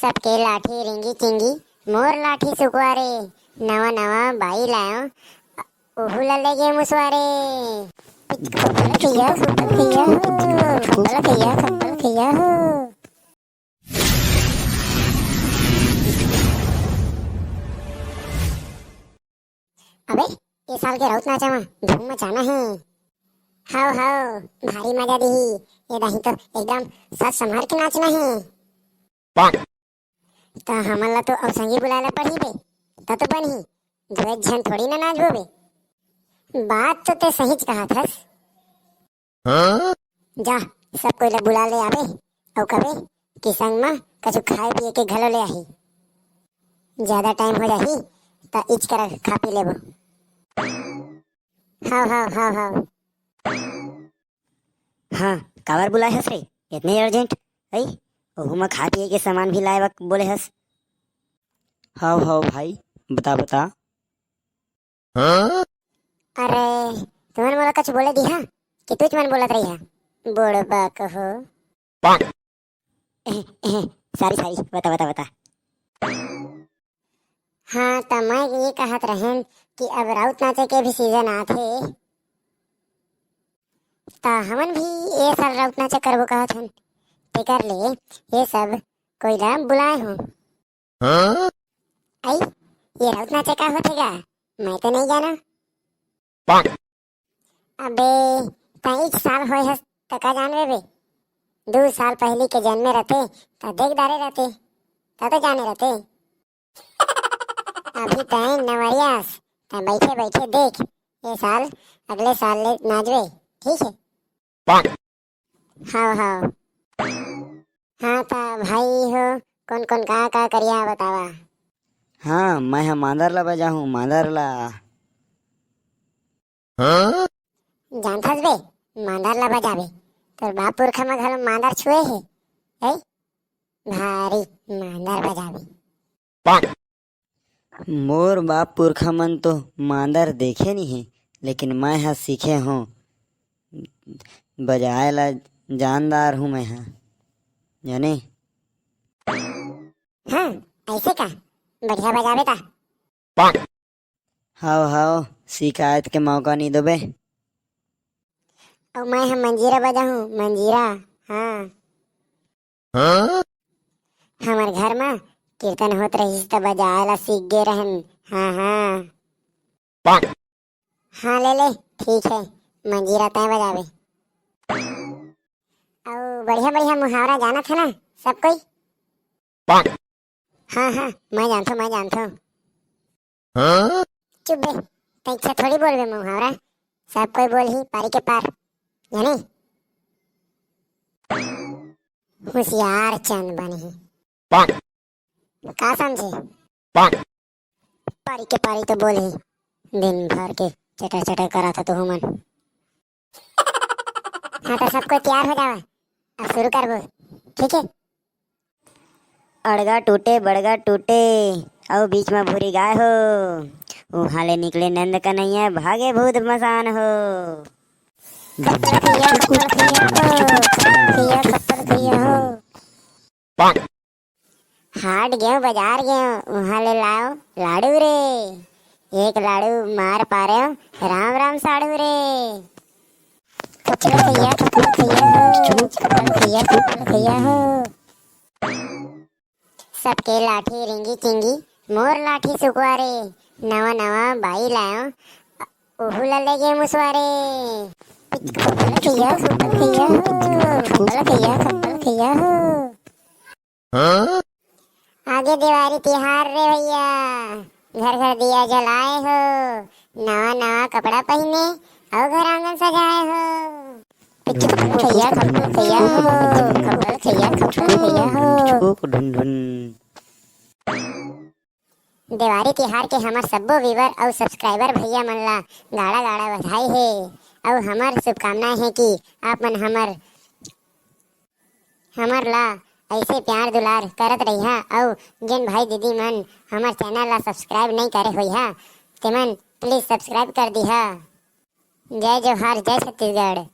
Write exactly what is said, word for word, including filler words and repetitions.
सबके लाठी रिंगी चिंगी, मोर लाठी सुकवा रे। नवा नवा बाई लायो, ओहू ला लेगे मुसवा रे। पिचकू पलखिया, पलखिया हो, पलखिया, पलखिया हो। अबे, ए साल के राउत नाचा म धूम मचाना हे। हव, हव, भारी मजा दिही। ए दाही तो एकदम सज संभार के नाचना हे। त हमन ला तो अउ संगी बुलाए ला पड़ही बे, त तो बनही। दुए झन थोड़ी ना नाचबो बे। बात तो ते सहीच कहत हस। जा, सब कोई ला बुला ले आबे, अउ कबे कि संग म कछु खाए पिए के घलो ले आही। ज्यादा टाइम हो जाही, त इच करा खा पी लेबो। हव, हव, हव, हव। हाँ, काबर बुलाए हस रे? इतने अर्जेंट? अई, ओहू म खाए पिए के सामान भी लाए बर बोले हस। हव, हव भाई, बता, बता। अरे, तुमन मोला कुछ बोले दिहा कि तुच मन बोलत रही हा? बुड़बक हो। सॉरी, सॉरी, बता, बता, बता। हाँ, त मैं ये कहत रहेन कि अब राउत नाचे के भी सीजन आथे, त हमन भी ए साल राउत नाचा करबो कहत हन। तेकर ले ये सब कोई ला बुलाए हों। आई, ये राउत नाचा का होथे गा? मैं तो नहीं जाना। अबे, तैं एक साल होए हस, त का जानबे बे? दू साल पहली के जन्मे रहते, त देख डारे रहते, त तो जाने रहते। अभी तैं नवरियास, तैं बैठे बैठे देख, ये साल, अगले साल ले नाचबे, ठीक है? हाँ, हाँ। हाँ, त भाई हो, कौन कौन का का करिया बतावा। हाँ, मैं ह मांदर ला बजाहूँ, मांदर ला। जानथस बे, मांदर ला बजाबे, तोर बाप पुरखा म घलो मांदर छुए हे, ए? भारी मांदर बजाबे। मोर बाप पुरखा मन तो मांदर देखे नी हे, लेकिन मैं ह सीखे हों, बजाए ला जानदार हूँ मैं ह, जाने। हाँ, ऐसे का? बढ़िया बजाबे ता। हव, हव, शिकायत के मौका नी देबे। अउ मैं ह मंजीरा बजाहूँ, मंजीरा। हाँ। हमर घर म कीर्तन होत रहिस त बजाए ला सीख गे रहन। हाँ, हाँ। हाँ, ले ले, ठीक है, मंजीरा तैं बजाबे। अउ बढ़िया बढ़िया मुहावरा जानत है ना सब कोई? हाँ, हाँ, मैं जानथों, मैं जानथों। चुप बे, तैं इच्छा थोड़ी बोलबे मुहावरा, सब कोई बोलही पारी के पार, जाने? होशियार चंद बनही। का समझे? पारी के पारी तो बोलही, दिन भर के चटर चटर करत हो तुहू मन। हाँ, तो सब कोई तैयार हो जावा, अब शुरू करबो, ठीक है? अड़गा टूटे, बड़गा टूटे, अउ बीच म भूरी गाय हो। उहाँ ले निकले नंद कन्हैया, भागे भूत मसान हो। हाट गेंव, बजार गेंव, उहाँ ले लाओ लाड़ू रे। एक लाड़ू मार पारेव, राम राम साढ़ू रे। कपड़ा खैया, कपड़ा खैया हो, कपड़ा खैया, कपड़ा खैया हो। सबके लाठी रिंगी चिंगी, मोर लाठी सुकवा रे। नवा नवा बाई लायो, ओहू ला लेगे मुसवा रे। कपड़ा खैया, कपड़ा खैया हो, कपड़ा खैया, कपड़ा खैया हो। आगे देवारी तिहार रे भैया, घर घर दिया जलाए हो, नवा नवा कपड़ा पहिने अउ घर आंगन सजाए हो। पिचकू खैया, खपकू खैया हो, खपकू खैया, खपकू खैया हो। ढुन ढुन। देवारी तिहार के हमर सब्बो व्यूअर अउ सब्सक्राइबर भैया मन ला गाड़ा गाड़ा बधाई हे अउ हमर शुभकामनाएं हे कि आप मन हमर हमर ला ऐसे प्यार दुलार करत रहिहा अउ जेन भाई दीदी मन हमर चैनल ला सब्सक्राइब नई करे होइहा, तेमन प्लीज सब्सक्राइब कर दिहा। जय जोहार, जय छत्तीसगढ़।